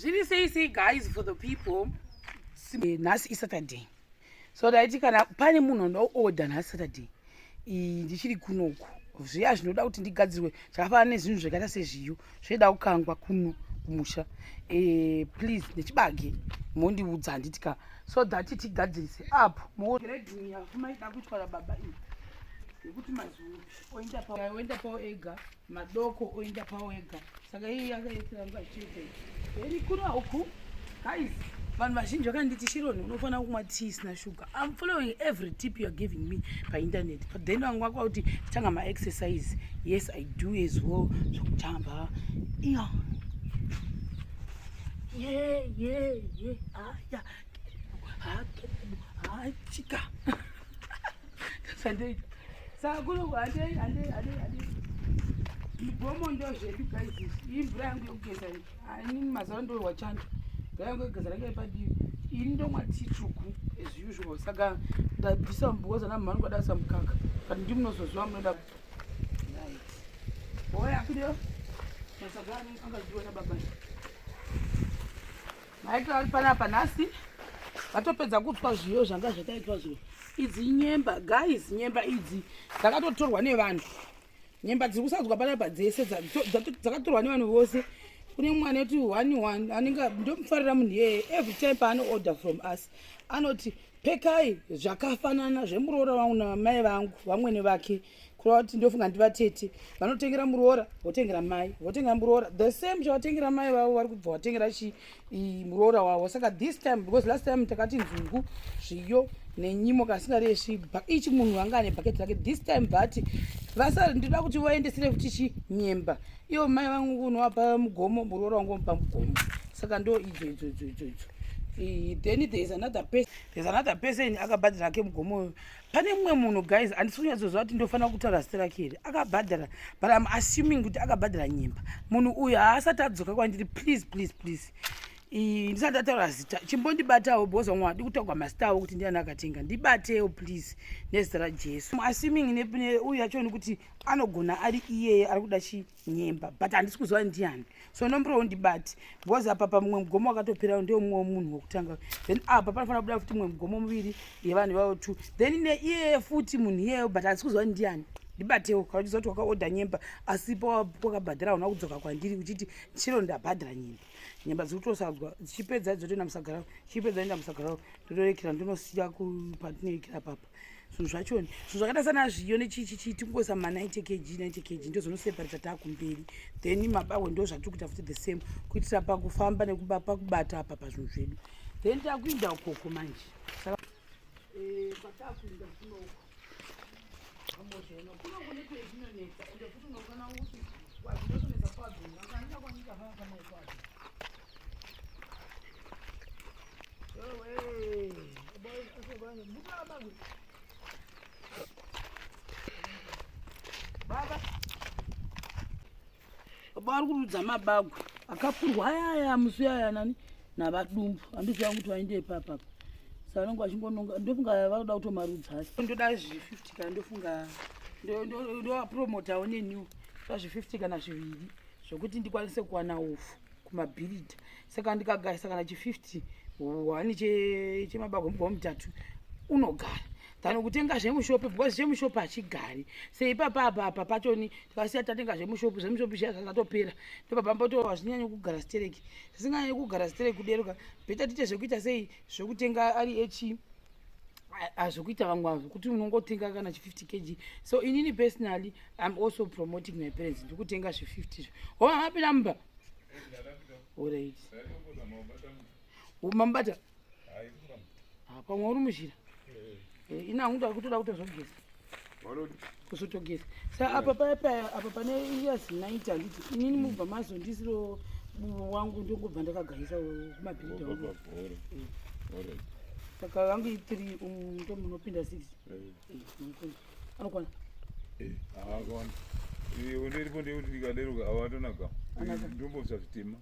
Zviri sei sei guys for the people. Eh, nhasi isaturday so ndaiti kana pane munhu anoda kuorder nhasi saturday ndichiri kunoku zviya zvinoda kuti ndigadzirwe zvakafanana nezvinhu zvakaita sezviyo zvoida kukangwa kuno kumusha e, please nechibage mondiudza handiti ka so that tigadzirise apo grading yafumaida kuitwa nababa iyi yekuti mazuvi oenda pawo ega madoko oenda pawo ega saka iye yakaitira nguva chete then kuno uku guys vanhu vazhinji vakanditi shironi unofanira kumwa tea isina sugar im following every tip youare giving me painternet but then vamwe vaka kuti tanga maexercise yes i do as well zvekutamba iya ye ye ye aya hachika sandoita saka kuno handei handei handei handei migomo ndo zvedu guys izvi iyi mvura yangu yekugeza iyi inini mazuva ndohwa chando mvura yangu yekugeza ranga ipadivi ini ndomwa tea tsvuku as usual saka ndabvisa because ana mhani kwadasa mukaka but ndi munozoziva munoda right oya kudio masaga angaziwa nababa Maitiro ari panapa nhasi vatopedza kutswa zviyo zvanga zvakaitwa zviyo idzi nyemba guys nyemba idzi dzakatotorwa nevanhu nyemba dziri kusadzwa panapa dzese dzakatorwa nevanhu vose kune mwana eti one one anenge ndomufarira munhu iyeye every time paano order from us anoti Pekai zvakafanana zvemuroora wangu namai vangu vamwene vake kureva kuti ndofunga ndivatete vanotengera muroora votengera mai votengera muroora the same chavatengera mai vavo vari kubva vatengera chi muroora wavo saka this time because last time takati nzungu zviyo nenyimo kasingaresvi ichi munhu anga ane bhaketi rake this time but vasa ndinoda kuti vaendesere futi chi nyemba ivo mai vangu unovapa mugomo muroora wangu omupa mugomo saka ndo idzo idzo idzo idzo idzo then there is another person there's another person akabhadhara ake mugomo uyu pane mumwe munhu guys handisi kunyatsoziva kuti ndofanira kutaura zita rake here akabhadhara but im assuming kuti akabhadhara nyimba munhu uyu haasati adzoka kwandiri please please please ndisati ndataura zita chimbondibatawo because vamwe vadi kutaurwa mazita avo kuti ndiani akatenga ndibatewo please nezita rajesu assuming uyu yachoni kuti anogona ari iyeye ari kuda chinyemba but handisi kuziva ndiani so nombro undibate because apa pamumwe mugomo wakatopera ndiwo mumwe wemunhu wekutanga then apa panofanira kubuda futi mumwe mugomo muviri yevanhu ivavo two then neiyeye futi munhu iyeyo but handisi kuziva ndiani ndibatewo kana uchiziva kuti wakaodha nyemba asi pawakabhadhara hauna kudzoka kwandiri uchiti chiro ndabhadhara nyemba nyemba dziri kutosadzwa dzichipedza dzotoenda musagararo chichipedza enda musagararo ndotorekera ndonosiya patinoikira papa zvinhu zvachoni zvinhu zvakaita sana zviyo nechichichi tingoisa ma 90 kg 90 kg ndozonoseparata taakumberi then mabahwe ndo zvatiri kuita futi the same kuitira pakufamba nekupakubata apa pazvinhu zvedu then takuinda ukoko manje saka eh, kwatakuinda kunoko kuno kune zvinonetsa ende futi unofana kuti wazvinotonetsa kwadzona akaenda kwanyika fana ikwadzo Baba vari kurudza mabagwe akapurwa ayaya musi aya nani navadumbu handiziva kuti vaende ipapapa saka vanenge vachingononga ndofunga vakuda kutomarudza asi ndoda zvi 50 kana ndofunga ndovapromotawo neniwo ndoda zvi 50 kana zviviri zvokuti ndikwanise kuwana ufu kumabhiridha saka ndikagaisa kana chi 50 one chemabagwe mugwa mutatu unogara than kutenga zvemushopi because zvemushopi hachigari seipapa apa apa pachoni tikasiya tatenga zvemushopi zvemushopi zviya zvazatopera ndopabamboto hazvinyanyi kugara stereki zvisinganyanyi kugara stereki kuderuka beta tiite zvekuita sei zvekutenga ari echi hazvikuita vamwe vanhu zvekuti unongotenga kana chi 50 kg so inini personally im also promoting my parents ndikutenga zve 50 zvo ho mapinda mumba orit mamubata pamwe uri muzhira eh, ini hangu ndakutoda kutozogeza kuzotogeza sa apa paya paya apa pane years 90 handiti inini mubva mazondisiro wangu ndongobva ndakagaisa kumabhiridha wangu eh. saka vangu i3 umu ndomunopinda 6 eh, anokwana akwana ndiripo ndekuti ndikaderuka awatonaka ndombobvisa zvitema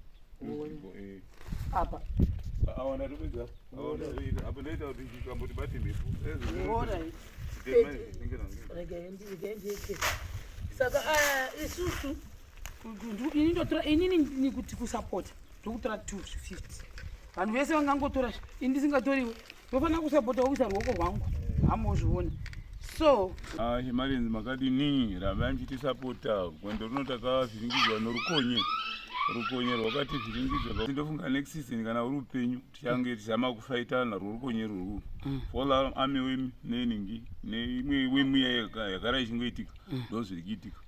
apa awa ndatopedza apo ndaita kuti chikamboti bate mhepo saka isusu ini ndotora inini kuti kusapota. Ndokutora 250. Vanhu vese vangangotora, ini ndisingatoriwo. Ndofanira kusapota kuisa ruoko rwangu. Hamozviona. So, Ah, Shemarenzi, makadini? Rambai muchitisapota. Gwendo rino takavhiringidzwa norukonye. Rukonye rwakativhiringidza. Ndofunga next season, kana uri upenyu, tichange tizama kufaita narwo rukonye rurwu. Fall armyworm neningi neimwe worm yakara ichingoitika, ndo zviri kuitika.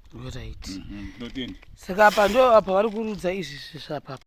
Tinotenda. Saka apa ndo apa vari kurudza izvi zvisvapapa.